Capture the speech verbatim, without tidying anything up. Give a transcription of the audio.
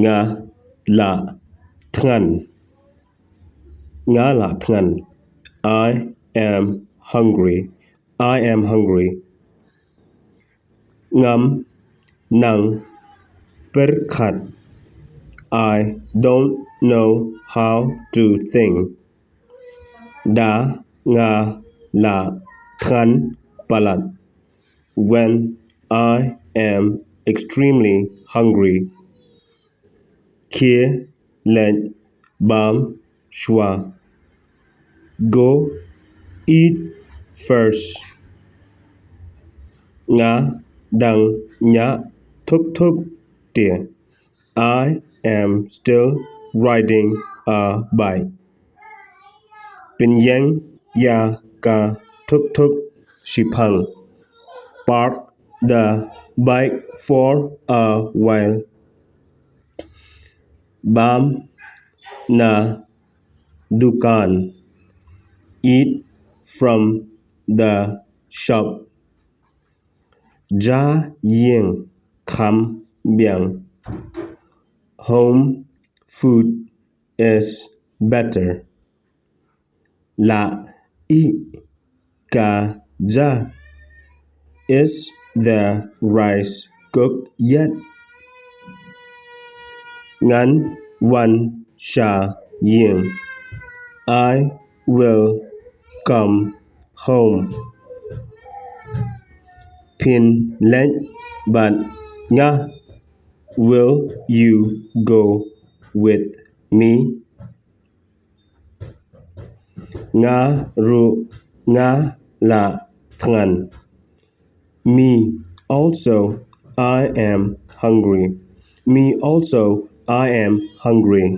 Nga la thngan. Nga la thngan. I am hungry. I am hungry. Ngam nang pyrkhat. I don't know how to think. Da nga la thngan palat. When I am extremely hungry. Khie leit bam shuwa. Go eat first. Nga dang ñiah thuk thuk te. I am still riding a bike. Pynïeng ïa ka thuk thuk shiphang. Park the bike for a while. Bam na dukan. Eat from the shop. Ja ïing kham biang. Home food is better. La ih ka ja. Is the rice cooked yet? Ngan wan sha ïing. I will come home. Phin leit bad nga. Will you go with me? Nga ruh nga la thngan. Me also, I am hungry. Me also, I am hungry.